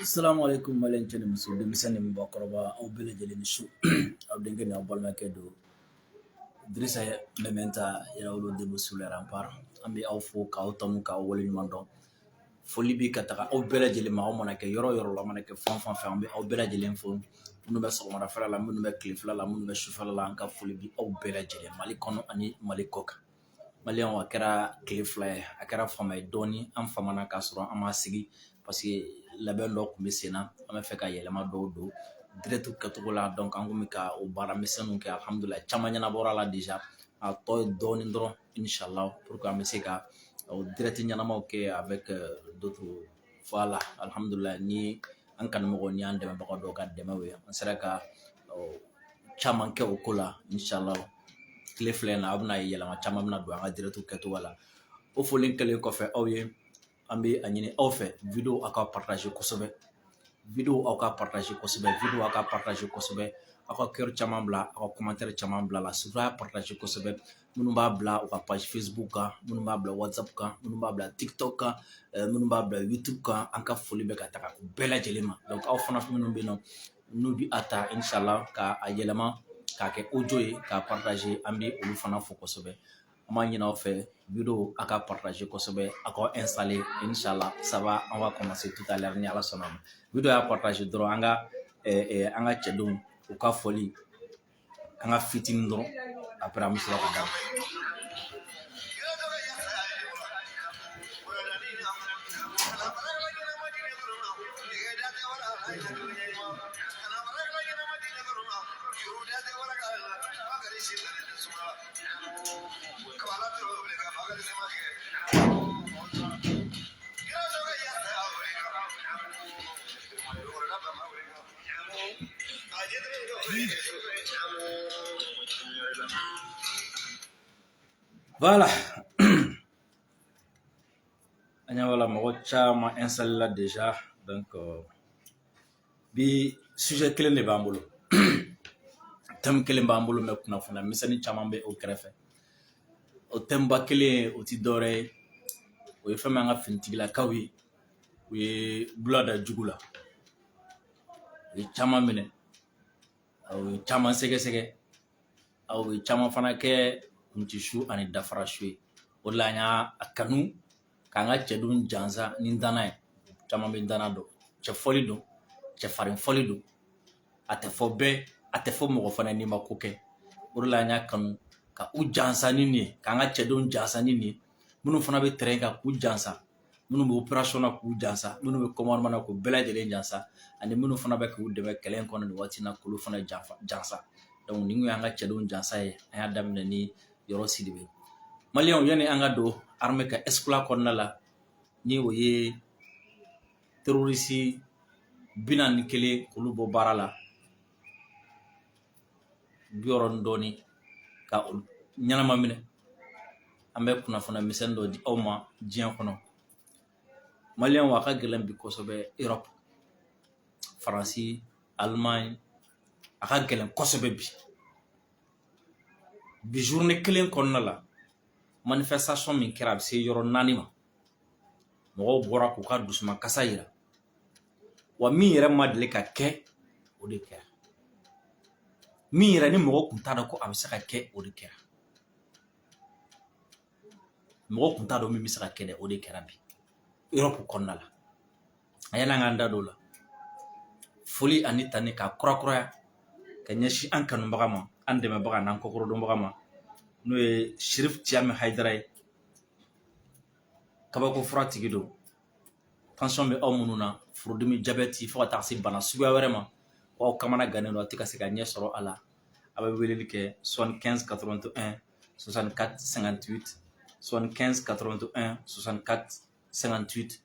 Assalamu alaikum maliyɛn cɛ ni muso denmisɛn ni mɔgɔkɔrɔba aw bɛɛ lajɛlen ni su aw denkɛ ni aw balimakɛ don Dirisa Mɛmɛnta Yɛrɛwolo Debout sur les remparts. An bɛ aw fo k'aw tanu k'aw waleɲuman dɔn. Foli bi ka taga aw bɛɛ lajɛlen ma, aw mana kɛ yɔrɔ o yɔrɔ la, aw mana kɛ fan o fan fɛ, an bɛ aw bɛɛ lajɛlen fo. Minnu bɛ sɔgɔmadafɛla la, minnu bɛ tilefɛla la, minnu bɛ sufɛla la, an ka foli bi aw bɛɛ lajɛlen Mali kɔnɔ ani Mali kɔ kan. Maliyɛnw, a kɛra tile 2 ye, a kɛra fama ye dɔɔni. An famana k'a sɔrɔ an ma sigi parce que labɛn dɔ tun bɛ sen na. An bɛ fɛ ka yɛlɛma dɔw don direct kɛcogo la, donc an kun bɛ ka o baara misɛnninw kɛ. Alhamdulilayi, caman ɲɛnabɔra la déjà, a tɔ ye dɔɔni dɔrɔn inshallah, pour que an bɛ se ka o direct ɲɛnamaw kɛ avec d'autres. Voilà, alhamdulilayi, ni an kanumɔgɔw ni an dɛmɛbaga dɔw ka dɛmɛw ye, an sera ka caman kɛ o ko la. Inshallah, tile 2 in na, aw bɛna yɛlɛma caman bɛna don an ka direct kɛcogo la. O foli kɛlen kɔfɛ aw ye, an bɛ a ɲini aw fɛ, vidéo aw ka partager kosɛbɛ, vidéo aw ka partager kosɛbɛ, vidéo aw ka partager kosɛbɛ, aw ka cœur caman bila, aw ka commentaire caman bila la, surtout a y'a partager kosɛbɛ. Minnu b'a bila u ka page Facebook kan, minnu b'a bila WhatsApp kan, minnu b'a bila TikTok kan, minnu b'a bila YouTube kan, an ka foli bɛ ka taga u bɛɛ lajɛlen ma. Donc aw fana minnu bɛ yen nɔ, n'u bi a ta inshallah ka a yɛlɛma k'a kɛ audio ye k'a partager, an bɛ olu fana fo kosɛbɛ. An b'a ɲini aw fɛ, vidéo a ka partager kosɛbɛ, a ka installer. Inshallah, ça va, on va commencer tout à l'heure ni Ala sɔnna ma. Vidéo y'a partager dɔrɔn, an ka cɛdenw u ka foli, an ka fitinin dɔrɔn, après an bɛ sɔrɔ ka daminɛ. Voilà. An ɲɛ b'a la, mɔgɔ caman installé la déjà. Donc bi sujet kelen de b'an bolo, thème kelen b'an bolo, mais kunnafoniya misɛnnin caman bɛ o kɛrɛfɛ. O thème ba kelen, o ti dɔwɛrɛ ye, o ye fɛn min an ka finitigilakaw ye, u ye bula da jugu la, u ye caman minɛ, u ye caman sɛgɛsɛgɛ, u ye caman fana kɛ kuntisu ani dafarasu ye. O de la an y'a kanu k'an ka cɛdenw jansa ni danna ye. Caman bɛ danna dɔn, cɛ fɔli don, cɛfarin fɔli don, a tɛ fɔ bɛɛ, a tɛ fɔ mɔgɔ fana n'i ma ko kɛ. O de la an y'a kanu ka u jansa ni nin ye, k'an ka cɛdenw jansa ni nin ye, minnu fana bɛ terrain kan k'u jansa, minnu bɛ opération na k'u jansa, minnu bɛ commandement na k'u bɛɛ lajɛlen jansa, ani minnu fana bɛ k'u dɛmɛ kɛlɛ in kɔnɔ nin waati in na k'olu fana jansa. Donc nin kun y'an ka cɛdenw jansa ye. An y'a daminɛ ni Yɔrɔ Sidibe. Maliyɛnw, yanni an ka don armée ka exploit kɔnɔna la, ni o ye terroriste 41 k'olu bɔ baara la. 60 ni dɔɔni ka olu ɲɛnama minɛ. An bɛ kunnafoniya misɛnnin dɔ di aw ma diɲɛ kɔnɔ. Maliyɛnw, a ka gɛlɛn bi kosɛbɛ. Europe, Faransi, Allemagne, a ka gɛlɛn kosɛbɛ bi. Bi journée kelen kɔnɔna la, manifestation min kɛra, a bɛ se yɔrɔ naani ma. Mɔgɔw bɔra k'u ka dusumakasa yira wa. Min yɛrɛ ma deli ka kɛ, o de kɛra. Min yɛrɛ ni mɔgɔ kun t'a dɔn ko a bɛ se ka kɛ, o de kɛra. Mɔgɔ kun t'a dɔn min bɛ se ka kɛ dɛ, o de kɛra bi Europe kɔnɔna la. A yan'an k'an da don o la, foli ani tani k'a kurakuraya ka ɲɛsin an kanubaga ma, an dɛmɛbaga n'an kɔkɔrɔdonbaga ma, n'o ye Sirif Tiyami Hayidara ye. Kabako fura tigi don. Tension bɛ aw minnu na, furudimi, jabɛti, fo ka taa se bana suguya wɛrɛ ma, ko aw kamana gannen don, a tɛ ka se ka ɲɛ sɔrɔ a la, a bɛ weleli kɛ 75 81 64 58, 75 81 64 58.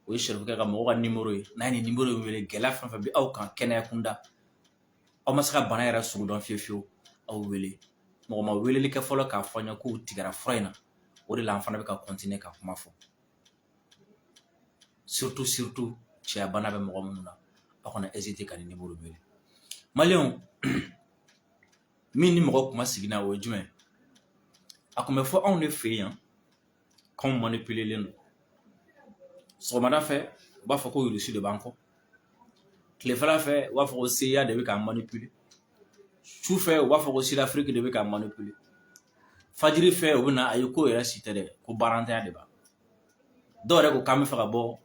O ye Sirifukɛ ka mɔgɔ ka nimoro ye. N'a ye nin nimoro in wele, gɛlɛya fɛn fɛn bɛ aw kan kɛnɛya kunda, aw ma se ka bana yɛrɛ sugu dɔn fiyewu fiyewu, aw wele. Mɔgɔ ma weleli kɛ fɔlɔ k'a fɔ an ye k'u tigɛra fura in na. O de la an fana bɛ ka continuer ka kuma fɔ. Surtout, surtout, cɛya bana bɛ mɔgɔ minnu na, aw kana hésiter ka nin nimoro wele. Maliyɛnw, min ni mɔgɔ kuma sigi n'a, o ye jumɛn? A kun bɛ fɔ anw de fɛ yan k'anw manipulelen don. Sɔgɔmada fɛ, u b'a fɔ ko Rusi de b'an kɔ. Tilefɛla fɛ, u b'a fɔ ko CIA de bɛ k'an manipuler. Su fɛ, u b'a fɔ ko Sud-Afrique de bɛ k'an manipuler. Fajiri fɛ, u bɛ na ayi ko yɛrɛ si tɛ dɛ, ko baarantanya de b'a. Dɔw yɛrɛ ko k'an bɛ fɛ ka bɔ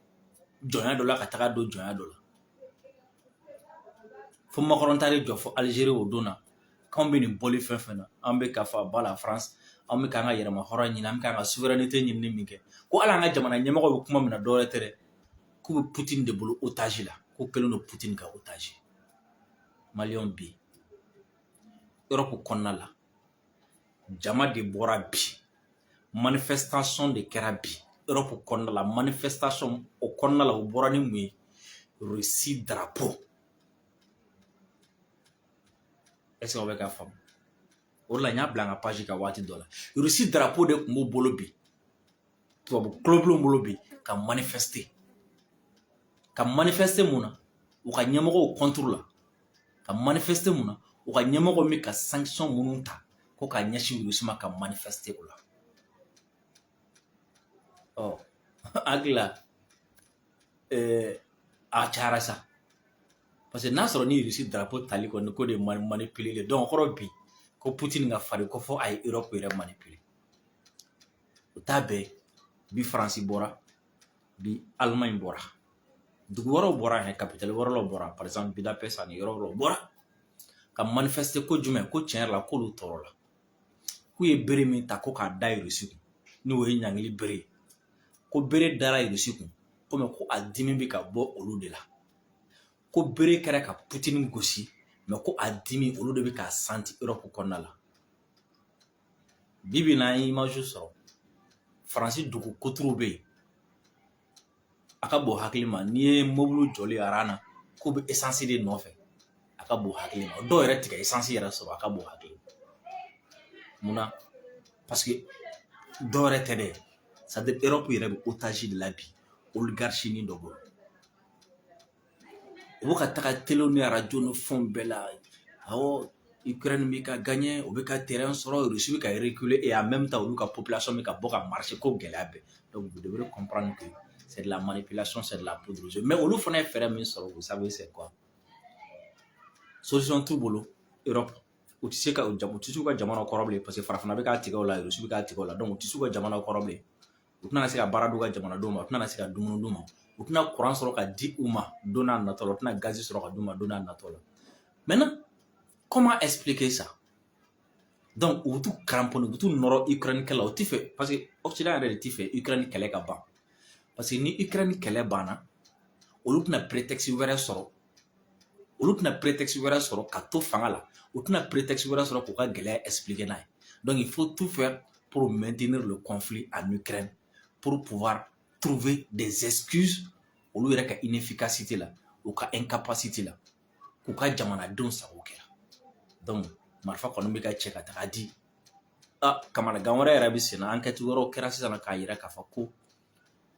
jɔnya dɔ la ka taga don jɔnya dɔ la. Fo Macron taar'i jɔ fo Algérie o don na, k'anw bɛ nin bɔli fɛn fɛn na, an bɛ k'a fɔ à bas la France, an bɛ k'an ka yɛrɛma hɔrɔn ɲini, an bɛ k'an ka souveraineté ɲini min kɛ, ko hali an ka jamana ɲɛmɔgɔ bɛ kuma min na, dɔwɛrɛ tɛ dɛ, k'u bɛ Poutine de bolo otage la, ko kɛlen don Poutine ka otage. Maliyɛnw, bi Europe kɔnɔna la, jama de bɔra bi, manifestation de kɛra bi Europe kɔnɔna la. Manifestation o kɔnɔna la, u bɔra ni mun ye? Russie drapeau. Est ce que aw bɛ ka faamu? O de la n y'a bila n ka page kan waati dɔ la. Russie drapeau de tun b'u bolo bi, tubabu kulobilenw bolo bi, ka manifester. Ka manifester mun na? U ka ɲɛmɔgɔw contre la. Ka manifester mun na? U ka ɲɛmɔgɔ min ka sanction minnu ta ko k'a ɲɛsin Russie ma, ka manifester o la. Ɔ hakili la, a cayara sa, parce que n'a sɔrɔ ni Russie drapeau tali kɔni ko de ye manipuler, donc kɔrɔ bi ko Poutine ka farin ko fɔ a ye Europe yɛrɛ manipuler. O t'a bɛɛ. Bi Faransi bɔra, bi Allemagne bɔra, dugu wɛrɛw bɔra yɛrɛ, capitale wɛrɛw bɔra, par exemple Budapest ani yɔrɔ wɛrɛw bɔra ka manifester. Ko jumɛn? Ko tiɲɛ yɛrɛ la, k'olu tɔɔrɔ la, k'u ye bere min ta ko k'a da Russie kun, n'o ye ɲangili bere ye, ko bere dara Russie kun, komi ko a dimi bɛ ka bɔ olu de la, ko bere kɛra ka Poutine gosi, mais ko a dimi, olu de bɛ k'a sentir Europe kɔnɔna la. Bi bi in na, an ye image sɔrɔ, Faransi dugu koturuw bɛ yen, a ka bon hakili ma, n'i ye mobili jɔlen aran na k'u bɛ essence de nɔfɛ, a ka bon hakili ma. Dɔw yɛrɛ tigɛ essence yɛrɛ sɔrɔ, a ka bon hakili ma. Munna? Parce que dɔw yɛrɛ tɛ dɛ, c'est à dire Europe yɛrɛ bɛ otage de la bi oligarchie ni dɔ bolo. U bɛ ka taga télé ni arajo ni fɛnw bɛɛ la, awɔ, Ukraine bɛ ka gagner, u bɛ ka terrain sɔrɔ, Russie bɛ ka reculer, et en même temps olu ka population bɛ ka bɔ ka marcher ko gɛlɛya bɛɛ. Donc vous devrez comprendre que c'est de la manipulation, c'est de la poudre aux yeux. Mais olu fana ye fɛɛrɛ min sɔrɔ, vous savez c'est quoi? Solution t'u bolo Europe. U tɛ se ka u tɛ se u ka jamana kɔrɔ bilen, parce que farafinna bɛ k'a tigɛ o la, Russie bɛ k'a tigɛ o la. Donc u tɛ se u ka jamana kɔrɔ bilen. U tɛna se ka baara d'u ka jamanadenw ma, u tɛna se ka dumuni d'u ma, u tɛna kuran sɔrɔ ka di u ma don n'a nataw la, u tɛna gazi sɔrɔ ka d'u ma don n'a nataw la. Maintenant, comment expliquer ça? Donc u bɛ t'u cramponner, u bɛ t'u nɔrɔ Ukraine kɛlɛ la. U ti fɛ, parce que Occident yɛrɛ de ti fɛ Ukraine kɛlɛ ka ban, parce que ni Ukraine kɛlɛ banna, olu tɛna prétexte wɛrɛ sɔrɔ, olu tɛna prétexte wɛrɛ sɔrɔ ka to fanga la, u tɛna prétexte wɛrɛ sɔrɔ k'u ka gɛlɛya expliquer n'a ye. Donc il faut tout faire pour maintenir le conflit en Ukraine, pour pouvoir trouver des excuses olu yɛrɛ ka inefficacité la, u ka incapacité la, k'u ka jamanadenw sago kɛra. Donc Marifa kɔni bɛ ka cɛ ka taga di. A kamanagan wɛrɛ yɛrɛ bɛ sen na. Enquête wɛrɛw kɛra sisan k'a yira k'a fɔ ko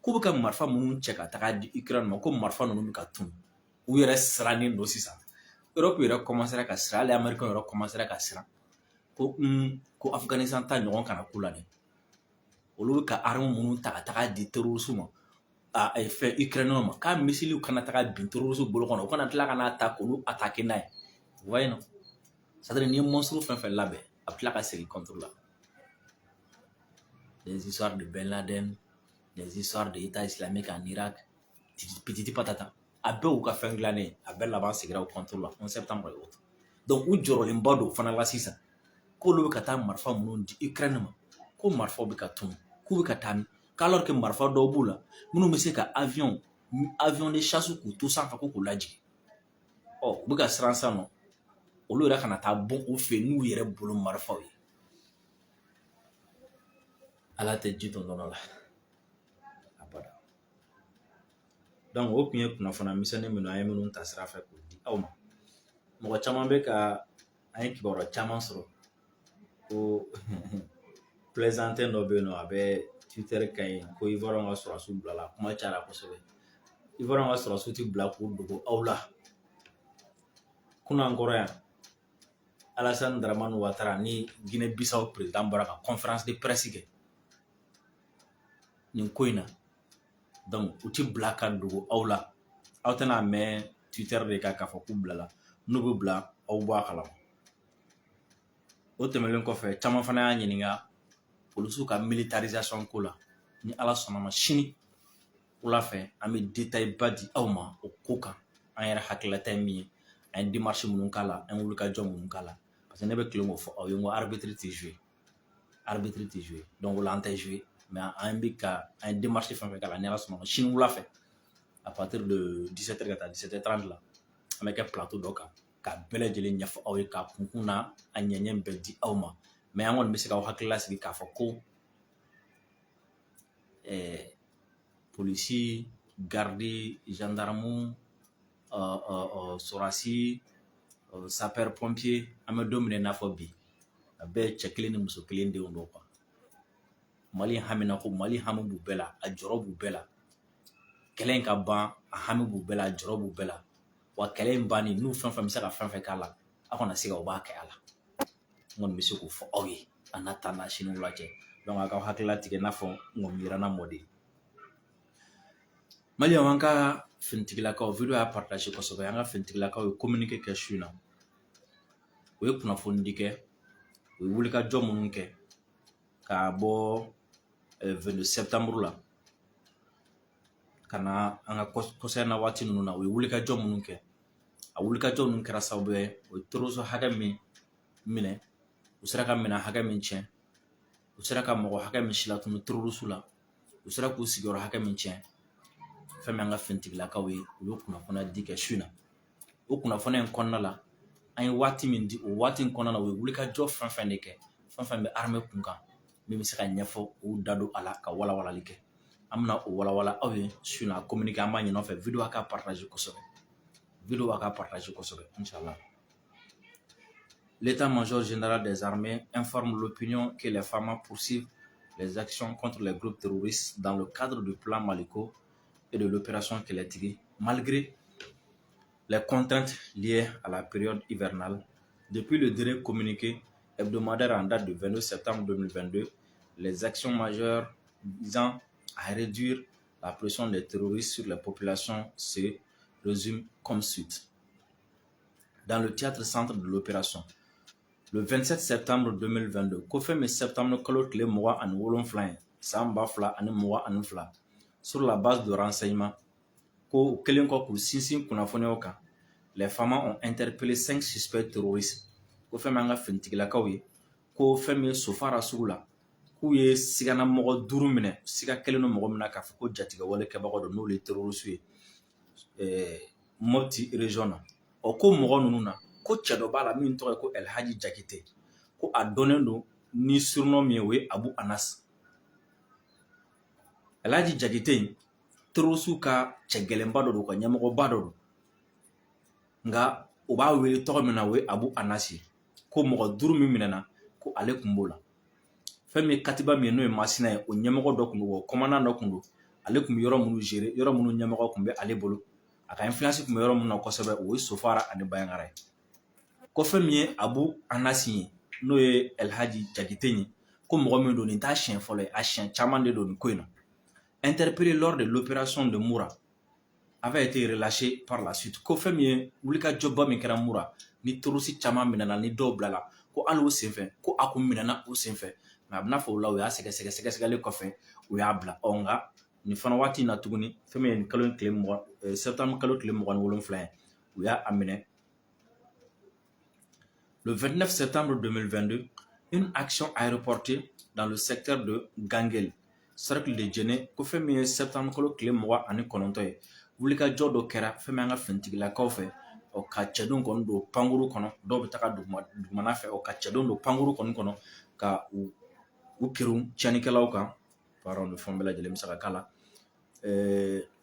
k'u bɛ ka marifa minnu cɛ ka taga di Ukraine ma, ko marifa ninnu bɛ ka tunu. U yɛrɛ sirannen don sisan. Europe yɛrɛ commencera ka siran, hali Américain yɛrɛ commencera ka siran ko Afghanistan ta ɲɔgɔn kana k'u la dɛ. Olu bɛ ka arme minnu ta ka taga di terroriste ma, a fɛn Ukraine ma, k'a missile kana taga bin terroriste bolo kɔnɔ, u kana tila ka n'a ta k'olu attaquer n'a ye. Vous voyez, non? C'est à dire, n'i ye monstre fɛn fɛn labɛn, a bɛ tila ka segin contre la. Les histoires de Ben Laden, les histoires de État islamique en Irak, petit patata, a bɛɛ y'u ka fɛn dilannen, a bɛɛ laban sigira o contre la 11 septembre et autres. Donc u jɔrɔlenba don fana la sisan, k'olu bɛ ka taa marifa minnu di Ukraine ma, ko marifaw bɛ ka tunu, k'u bɛ ka taa min, qu'alors que marifa dɔw b'u la minnu bɛ se ka avion de chasse k'u to sanfɛ ko k'u lajigin. Ɔ, u bɛ ka siran sisan nɔ, olu yɛrɛ kana taa bɔ u fɛ yen n'u yɛrɛ bolo marifaw ye. Ala tɛ ji to nɔnɔ la abada. Donc o tun ye kunnafoniya misɛnnin minnu an ye minnu ta sira fɛ k'o di aw ma. Mɔgɔ caman bɛ ka an ye kibaruya caman sɔrɔ ko plaisantin dɔ bɛ yen nɔ, a bɛ Twitter kan yen, ko Ivoirien ka sɔrɔdasiw bilala. Kuma cayara kosɛbɛ. Ivoirien ka sɔrɔdasiw ti bila k'u dogo aw la. Kunun an kɔrɔ yan, Alassane Dramane Ouattara ni Guinée Bissau président bɔra ka conférence de presse kɛ nin ko in na. Donc u ti bila ka dogo aw la. Aw tɛna mɛn Twitter de kan k'a fɔ k'u bilala. N'u bɛ bila, aw bɔ a kalama. O tɛmɛnen kɔfɛ, caman fana y'a ɲininka polisiw ka militarisation ko la. Ni Ala sɔnna ma, sini wula fɛ, an bɛ détail ba di aw ma o ko kan. An yɛrɛ hakililata ye min ye, an ye démarche minnu k'a la, an ye wulikajɔ minnu k'a la, parce que ne bɛ tilen k'o fɔ aw ye n ko arbitre tɛ jouer, arbitre tɛ jouer. Donc o la an tɛ jouer, mais an bɛ ka an ye démarche fɛn fɛn k'a la, ni Ala sɔnna ma, sini wula fɛ, à partir de 17h ka taa 17h30 la, an bɛ kɛ plateau dɔ kan ka bɛɛ lajɛlen ɲɛfɔ aw ye, k'a kunkun na a ɲɛɲɛ bɛɛ di aw ma. Mais an kɔni bɛ se k'aw hakili lasigi k'a fɔ ko polisi, garde, gendarme, sɔrɔdasi, sapeur pompier, an bɛ don min na i n'a fɔ bi, a bɛɛ ye cɛ kelen ni muso kelen denw don quoi. Mali hamina ko Mali hami b'u bɛɛ la, a jɔrɔ b'u bɛɛ la. Kɛlɛ in ka ban, a hami b'u bɛɛ la, a jɔrɔ b'u bɛɛ la. Wa kɛlɛ in banni, n'u fɛn fɛn bɛ se ka fɛn fɛn k'a la, aw kana se ka, o b'a kɛ a la. N kɔni bɛ se k'o fɔ aw ye a n'a ta n'a sini wula cɛ. Donc a k'aw hakili latigɛ i n'a fɔ ŋɔmi yiranna mɔden. Maliyɛnw, an ka finitigilakaw, vidéo y'a partage kosɛbɛ. An ka finitigilakaw ye communiqué kɛ su in na. U ye kunnafonidi kɛ, u ye wulikajɔ minnu kɛ k'a bɔ 22 septembre la ka na an ka kɔsɛbɛ na waati ninnu na, u ye wulikajɔ minnu kɛ, a wulikajɔ ninnu kɛra sababu ye, u ye terrorisme hakɛ min minɛ, u sera ka minɛn hakɛ min tiɲɛ, u sera ka mɔgɔ hakɛ min silatunu terroriste la, u sera k'u sigiyɔrɔ hakɛ min tiɲɛ. Fɛn min an ka finitigilakaw ye, u ye kunnafoniya di kɛ su in na. O kunnafoniya in kɔnɔna la, an ye waati min di, o waati in kɔnɔna la, u ye wulikajɔ fɛn fɛn de kɛ, fɛn fɛn bɛ armée kun kan, min bɛ se ka ɲɛfɔ, u da don a la ka walawalali kɛ. An bɛna o walawala aw ye su in na. Communiqué, an b'a ɲini aw fɛ, vidéo a ka partage kosɛbɛ, vidéo a ka partage kosɛbɛ, inshallah. L'état-major général des armées informe l'opinion que les FAMA poursuivent les actions contre les groupes terroristes dans le cadre du plan Maliko et de l'opération Kɛlɛtigi, malgré les contraintes liées à la période hivernale. Depuis le dernier communiqué hebdomadaire en date du 22 septembre 2022, les actions majeures visant à réduire la pression des terroristes sur les populations se résument comme suit. Dans le théâtre centre de l'opération, le 27 septembre 2022, ko fɛn min septembre kalo tile 27 ye san 2022, sur la base de renseignements, ko kelen kɔ k'u sinsin kunnafoniyaw kan, les FAMA ont interpellé cinq suspects terroristes. Ko fɛn min an ka finitigilakaw ye, ko fɛn min ye Sofara sugu la, k'u ye sigana mɔgɔ duuru minɛ, siga kelen don mɔgɔ min na k'a fɔ ko jatigɛwale kɛbagaw don, n'olu ye terroriste ye Mopti région na. Ɔ, ko mɔgɔ ninnu na, ko cɛ dɔ b'a la min tɔgɔ ye ko Elhaji Jakite, ko a dɔnnen don ni surnom min ye, o ye Abu Anas. Elhaji Jakite in, terroriste ka cɛ gɛlɛnba dɔ don, u ka ɲɛmɔgɔba dɔ don, nka u b'a wele tɔgɔ min na, o ye Abu Anas ye. Ko Ko mɔgɔ duuru min minɛna, ko ale tun b'o la. Fɛn min ye katiba min ye, n'o ye Masina ye, o ɲɛmɔgɔ dɔ tun don, o commandant dɔ tun don. Ale tun bɛ yɔrɔ minnu gérer, yɔrɔ minnu ɲɛmɔgɔ tun bɛ ale bolo, a ka influence tun bɛ yɔrɔ minnu na kosɛbɛ, o ye Sofara ani Bayangara ye. Ko fɛn min ye Abu Anasi ye, n'o ye Elhaji Jakite ye, ko mɔgɔ min don, nin t'a siɲɛ fɔlɔ ye, a siɲɛ caman de don nin ko in na. Interpellé lors de l'opération de Moura, avait été relâché par la suite. Ko fɛn min ye wulikajɔba min kɛra Mura, ni terroriste caman minɛna, ni dɔw bilala, ko hali o senfɛ, ko a kun minɛna o senfɛ, mais a bɛna fɔ o la, u y'a sɛgɛsɛgɛ, sɛgɛsɛgɛli kɔfɛ u y'a bila. Ɔ nka nin fana waati in na tuguni, fɛn min ye nin kalo in tile 20, septembre kalo tile 27 ye, u y'a minɛ. Le 29 septembre 2022, une action aéroportée dans le secteur de Gangel, cercle de Djenné. Ko fɛn min ye septembre kalo tile 29 ye, wulikajɔ dɔ kɛra fɛn min an ka finitigilakaw fɛ, ɔ ka cɛdenw kɔni don pankuru kɔnɔ, dɔw bɛ taga dugumana fɛ, ɔ ka cɛdenw don pankuru kɔni kɔnɔ ka u kerun tiɲɛnikɛlaw kan, baaraw ni fɛn bɛɛ lajɛlen bɛ se ka k'a la.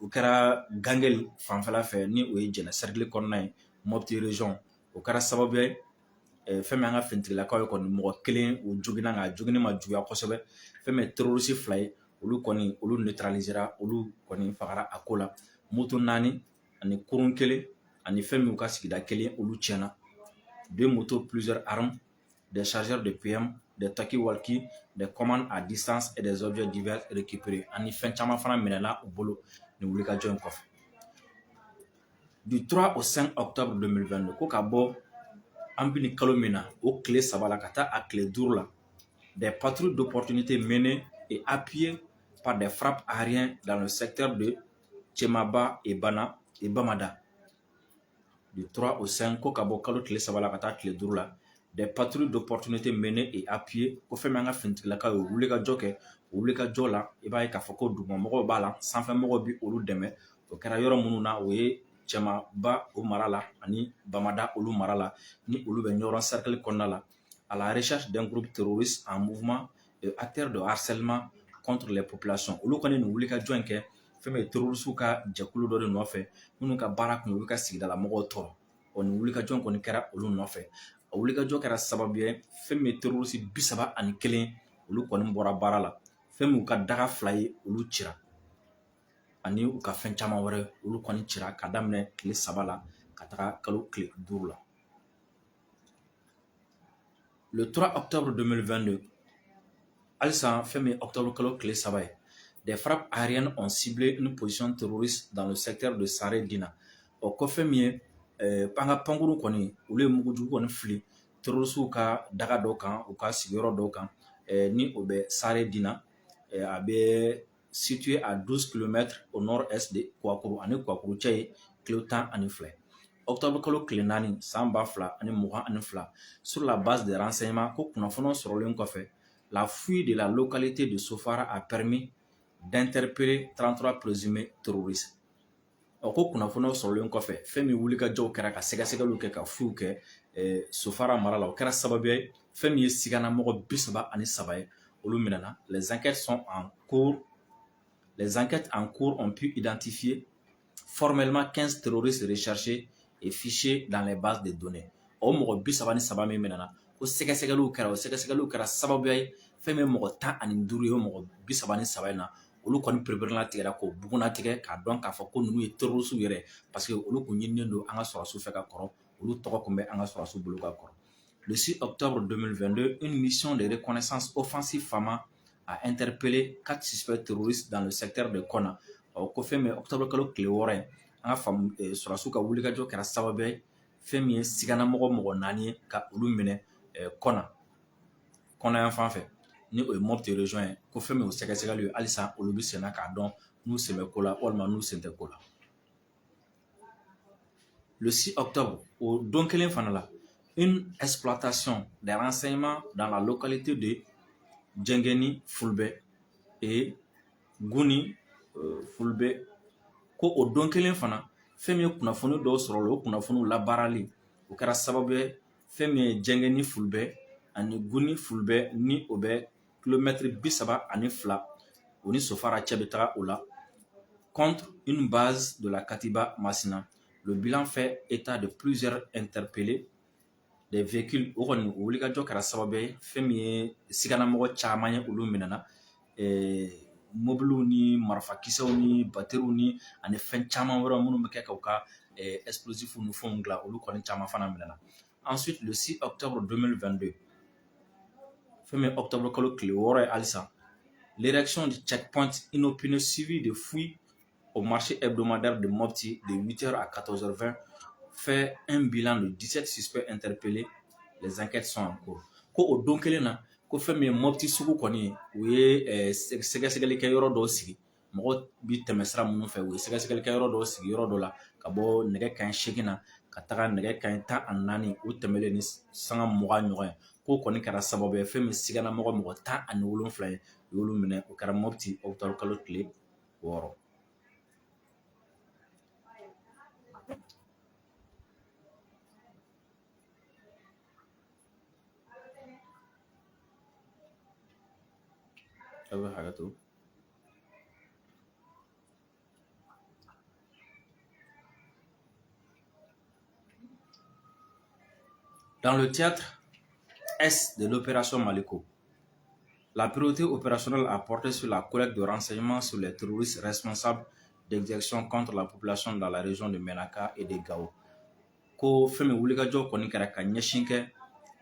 O kɛra Gangel fanfɛla fɛ, ni o ye Jɛnɛ cercle kɔnɔna ye, Mopti région. O kɛra sababu ye, fɛn min an ka finitigilakaw ye kɔni, mɔgɔ kelen o joginna, nka joginni ma juguya kosɛbɛ. Fɛn min ye terroriste fila ye, olu kɔni, olu neutralisera, olu kɔni fagara a ko la. Moto naani ani kurun kelen ani fɛn min u ka sigida kelen, olu tiɲɛna. Deux motos, plusieurs armes, des chargeurs de PM, des talkies-walkie, des commandes à distance et des objets divers récupérés. Ani fɛn caman fana minɛna u bolo nin wulikajɔ in kɔfɛ. Du 3 au 5 octobre 2022, ko ka bɔ an bɛ nin kalo min na, o tile 3 la ka taa a tile 5 la, des patrouilles d'opportunité menées et appuyées par des frappes aériennes dans le secteur de Tchemaba et Bana et Bamada. Du 3 au 5, ko ka bɔ kalo tile 3 la ka taa tile 5 la, des patrouilles d'opportunité menées et appuyées, ko fɛn min an ka finitigilakaw ye wulikajɔ kɛ, o wulikajɔ la, i b'a ye k'a fɔ ko dugumamɔgɔw b'a la, sanfɛmɔgɔw bi olu dɛmɛ. O kɛra yɔrɔ minnu na, o ye Cɛmaba o mara la ani Bamada olu mara la, ni olu bɛ Ɲɔrɔn cercle kɔnɔna la, à la recherche d'un groupe terroriste en mouvement et acteur de harcèlement contre les populations. Olu kɔni nin wulikajɔ in kɛ fɛn min ye terroriste ka jɛkulu dɔ de nɔfɛ, minnu ka baara kun ye olu ka sigidala mɔgɔw tɔɔrɔ. Ɔ nin wulikajɔ in kɔni kɛra olu nɔfɛ. A wulikajɔ kɛra sababu ye, fɛn min ye terroriste 31, olu kɔni bɔra baara la. Fɛn min u ka daga fila ye, olu cira, ani u ka fɛn caman wɛrɛ, olu kɔni cira ka daminɛ tile 3 la ka taga kalo tile 5 la. Le 3 octobre 2022, halisa fɛn min ye octobre kalo tile 3 ye, des frappes aériennes ont ciblé une position terroriste dans le secteur de Sare Dina. O ko fɛn min ye an ka pankuru kɔni, olu ye mugujugu kɔni fili terroristew ka daga dɔ kan, u ka sigiyɔrɔ dɔw kan, ni o bɛ Sare Dina, a bɛ situé à 12 km au nord-est de Kouakourou, ani Kouakourou cɛ ye kilo 12. Octobre kalo tile 4 san 2022, sur la base des renseignements, ko kunnafoniw sɔrɔlen kɔfɛ, la fouille de la localité de Sofara a permis d'interpeller 33 présumés terroristes. Ɔ ko kunnafoniw sɔrɔlen kɔfɛ, fɛn min wulikajɔw kɛra ka sɛgɛsɛgɛliw kɛ, ka fouillew kɛ Sofara mara la, o kɛra sababu ye, fɛn min ye siganamɔgɔ 33 ye, olu minɛna. Les enquêtes sont en cours. Les enquêtes en cours ont pu identifier formellement 15 terroristes recherchés et fichés dans les bases de données. O mɔgɔ 33 min minɛna, ko sɛgɛsɛgɛliw kɛra, o sɛgɛsɛgɛliw kɛra sababu ye, fɛn min mɔgɔ 15 ye, o mɔgɔ 33 in na, olu kɔni pereperelatigɛra k'o bugunnatigɛ k'a dɔn k'a fɔ ko ninnu ye terroristes yɛrɛ, parce que olu kun ɲininen don an ka sɔrɔdasiw fɛ ka kɔrɔ, olu tɔgɔ kun bɛ an ka sɔrɔdasiw bolo ka kɔrɔ. Le 6 octobre 2022, une mission de reconnaissance offensive FAMA a interpellé quatre suspects terroristes dans le secteur de Kona. Ɔ ko fɛn min octobre kalo tile 6 ye, an ka faamu sɔrɔdasiw ka wulikajɔ kɛra sababu ye, fɛn min ye siganamɔgɔ mɔgɔ naani ye, ka olu minɛ Kɔna, Kɔnɔ yan fan fɛ, ni o ye Mopti région ye. Ko fɛn min o sɛgɛsɛgɛli ye, halisa olu bɛ senna k'a dɔn n'u sen bɛ ko la walima n'u sen tɛ ko la. Le 6 octobre, o don kelen fana la, une exploitation des renseignements dans la localité de Djengeni Fulbe et Gouni Fulbe. Ko o don kelen fana, fɛn min ye kunnafoni dɔw sɔrɔ, o kunnafoniw labaarali, o kɛra sababu ye, fɛn min ye Djengeni Fulbe ani Gouni Fulbe, ni o bɛ kilomɛtiri 32, o ni Sofara cɛ bɛ taga o la, contre une base de la Katiba Masina. Le bilan fait état de plusieurs interpellés, des Des véhicules, o kɔni o wulikajɔ kɛra sababu ye fɛn min ye siganamɔgɔ caman ye, olu minɛna, mobiliw ni marifakisɛw ni bateriw ni ani fɛn caman wɛrɛ minnu bɛ kɛ k'u ka explosifs ni fɛnw dilan, olu kɔni caman fana minɛna. Ensuite, le 6 octobre 2022, fɛn min ye octobre kalo tile 6 ye halisa, l'érection du checkpoint inopiné suivi de fouilles au marché hebdomadaire de Mopti de 8h à 14h20 fait un bilan de 17 suspects interpellés. Les enquêtes sont en cours. Ko o don kelen na, ko fɛn min ye Mopti sugu kɔni ye, u ye sɛgɛsɛgɛli kɛ yɔrɔ dɔw sigi, mɔgɔ bi tɛmɛ sira minnu fɛ, u ye sɛgɛsɛgɛli kɛ yɔrɔ dɔw sigi yɔrɔ dɔ la, ka bɔ nɛgɛ kanɲɛ 8 na ka taga nɛgɛ kanɲɛ 14, o tɛmɛlen ni sanga 20 ɲɔgɔn ye. K'o kɔni kɛra sababu ye fɛn min sigana mɔgɔ 17 ye, u y'olu minɛ. O kɛra Mopti octobre kalo tile 6. Aw bɛ hakɛ to. Dans le théâtre Est de l'opération Maliko, la priorité opérationnelle a porté sur la collecte de renseignements sur les terroristes responsables d'exactions contre la population dans la région de Menaka et de Gao. Ko fɛn min wulikajɔ kɔni kɛra ka ɲɛsin kɛ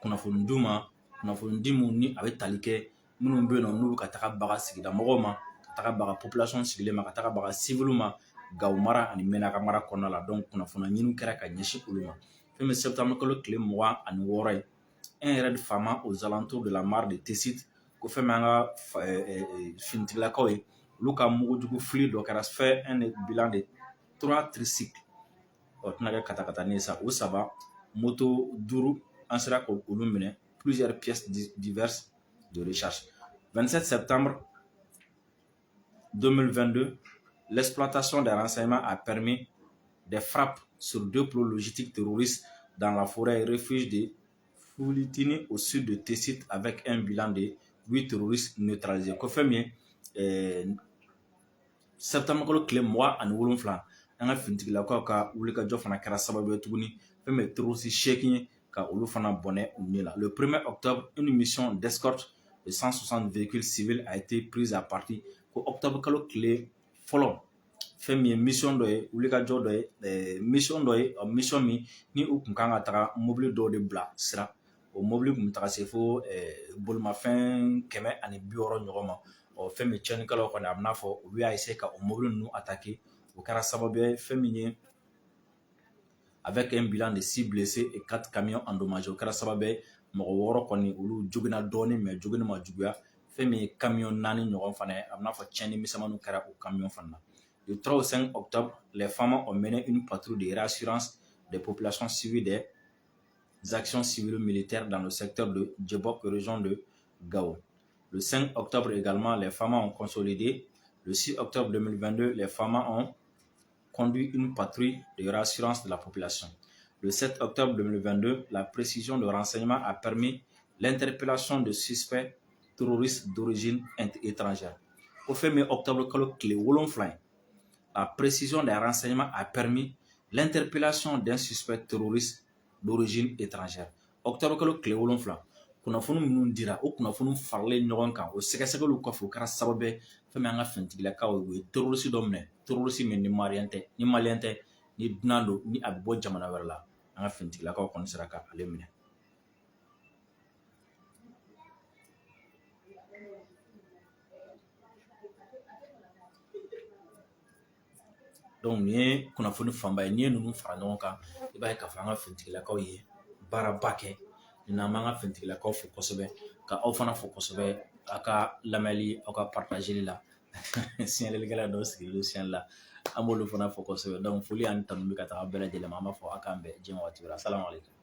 kunnafoni d'u ma, kunnafoni di mun ni a bɛ tali kɛ minnu bɛ yen nɔ, n'u bɛ ka taga baga sigida mɔgɔw ma, ka taga baga population sigilen ma, ka taga baga civil ma Gao mara ani Menaka mara kɔnɔna la. Donc kunnafoni ɲini kɛra ka ɲɛsin olu ma. Fɛn min septembre kalo tile 26 ye, un raid FAMa aux alentours de la mare de Tessit, ko fɛn min an ka finitigilakaw ye, olu ka mugujugu fili dɔ kɛra, fait un bilan de trois tricycles, o tɛna kɛ katakatani ye sa, o saba, moto duuru, an sera k'olu minɛ, plusieurs pièces diverses de rechange. 27 septembre 2022, l'exploitation des renseignements a permis des frappes sur deux plots logistiques terroristes dans la forêt refuge de Fulitini au sud de Tessit avec un bilan de 8 terroristes neutralisés. Ko fɛn min ye septembre kalo tile 27, an ka finitigilakaw ka wulikajɔ fana kɛra sababu ye tuguni fɛn min ye terroriste 8 ye, ka olu fana bɔnɛ u ni la. Le 1er octobre, une mission d'escorte de 160 véhicules civils a été prise à partie. Ko octobre kalo tile 1, fɛn min ye mission dɔ ye, wulikajɔ dɔ ye, mission dɔ ye, mission min ni u kun kan ka taga mobili dɔw de bila sira, o mobili kun bɛ taga se fo bolimafɛn 160 ɲɔgɔn ma. Ɔ fɛn min tiɲɛnikɛlaw kɔni, a bɛ n'a fɔ olu y'a essayer ka o mobili ninnu attaquer, o kɛra sababu ye fɛn min ye avec un bilan de 6 blessés et 4 camions endommagés. O kɛra sababu ye mɔgɔ 6 kɔni, olu joginna dɔɔnin, mais joginni ma juguya. Fɛn min ye camion 4 ɲɔgɔn fana ye, a bɛ n'a fɔ tiɲɛni misɛnmaninw kɛra o camion fana na. Du 3 au 5 octobre, les FAMa ont mené une patrouille de réassurance des populations suivies des actions civilo-militaires dans le secteur de Djebok, région de Gao. Le 5 octobre également, les FAMa ont consolidé. Le 6 octobre 2022, les FAMa ont conduit une patrouille de réassurance de la population. Le 7 octobre 2022, la précision de renseignement a permis l'interpellation de suspects terroristes d'origine étrangère. Au fait, octobre, la précision des renseignements a permis l'interpellation d'un suspect terroriste d'origine étrangère. Octobre kalo tile 7, kunnafoni minnu dira, o kunnafoni faralen ɲɔgɔn kan, o sɛgɛsɛgɛliw kɔfɛ, o kɛra sababu ye fɛn min an ka finitigilakaw, u ye terroriste dɔ minɛ, terroriste min ni malien tɛ, ni malien tɛ, ni dunan don, ni a bɛ bɔ jamana wɛrɛ la, an ka finitigilakaw kɔni sera ka ale minɛ. Donc nin ye kunnafoni fanba ye. N'i ye ninnu fara ɲɔgɔn kan, i b'a ye k'a fɔ an ka finitigilakaw ye baaraba kɛ. Nin na, an b'an ka finitigilakaw fo kosɛbɛ, ka aw fana fo kosɛbɛ aw ka lamɛnli, aw ka partageli la. Signalelikɛla dɔw sigilen don signal la, an b'olu fana fo kosɛbɛ. Donc foli ani tanu bɛ ka taga bɛɛ lajɛlen ma. An b'a fɔ aw k'an bɛn diɲɛ waati wɛrɛ. Salamu aleykum.